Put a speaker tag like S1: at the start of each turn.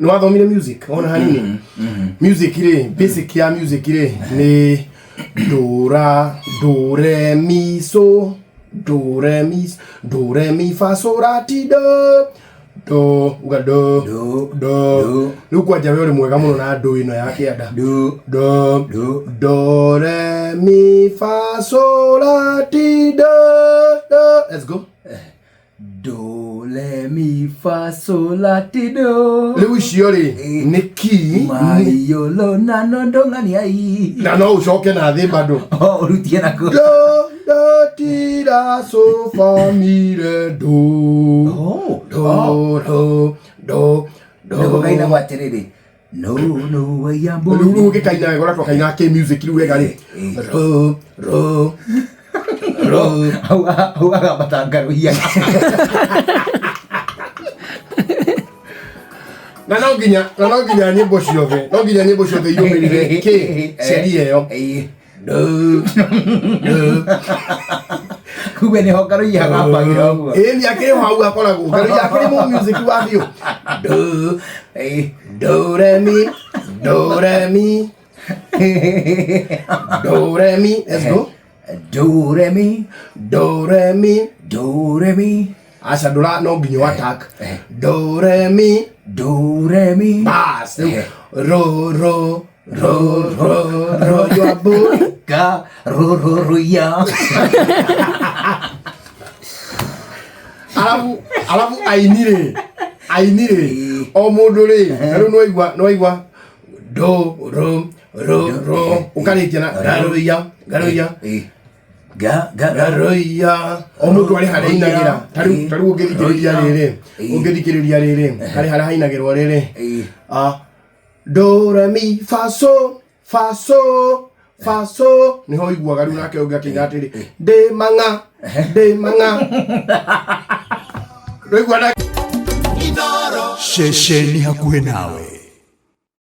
S1: Nĩ wathomire music ona hanini? Music rĩ, basic ya music rĩ, nĩ do ra do re mi so do re mi do re mi fa so ra ti do do uga do.
S2: Do.
S1: Do.
S2: Do.
S1: Rĩu kwanja we ũrĩ mwega mũno na do ĩno ya kĩanda.
S2: Do.
S1: Do.
S2: Do.
S1: Do re mi fa so la ti do do. Let's go.
S2: Do le mi fa so la ti do.
S1: Rĩu icio rĩ nĩ key.
S2: Mayolo na no ndong'ani ai.
S1: Na no ũcoke na thĩ bado.
S2: Oh, ũrutie nakuo.
S1: Do do ti la so fa mi re do.
S2: Oh.
S1: Do do do do.
S2: Nĩguo kainagwo atĩrĩrĩ. No no wayambo.
S1: Rĩu rĩu ũngĩkaina wega ũrĩa twakaina kĩ music rĩu wega rĩ, ro ro ro.
S2: Hau hau agambata ngaruhia.
S1: Na no nginya nyĩmbo ciothe, no nginya nyĩmbo ciothe irũmĩrĩre kĩ sheria ĩyo. Do do.
S2: Kumbe nĩho ngaruhia agambagĩra ũguo.
S1: Ĩĩ, nĩ akĩrĩ ho hau akoragwo ngaruhia akĩrĩ mũ music wa biũ. Do do re mi do re mi do re mi. Let's go.
S2: Do re mi.
S1: Do re mi.
S2: Do re mi.
S1: Aca, ndũra no nginya ũ attack do re mi.
S2: Do re mi.
S1: Bas, rĩu ro ro ro ro ro your boy.
S2: Ga ro ro ro ya.
S1: Alafu aini rĩ, aini rĩ, o mũndũ rĩ, na rĩu nĩwaigua, nĩwaigua do ro ro ro, ũkarĩkia na ngaruia ngaruia.
S2: Ga ga ga.
S1: Ngaruia. O mũndũ arĩ harĩa ainagĩra. Ta rĩu ũngĩthikĩrĩria rĩrĩ, ũngĩthikĩrĩria rĩrĩ, harĩ harĩa hainagĩrwo rĩrĩ. Ah, do re mi fa so fa so fa so, niho ũiguaga rĩu nake ũngĩ akĩiga atĩrĩ, ndĩ mang'a ndĩ mang'a, rĩu na
S3: Ceceni hakuhĩ nawe.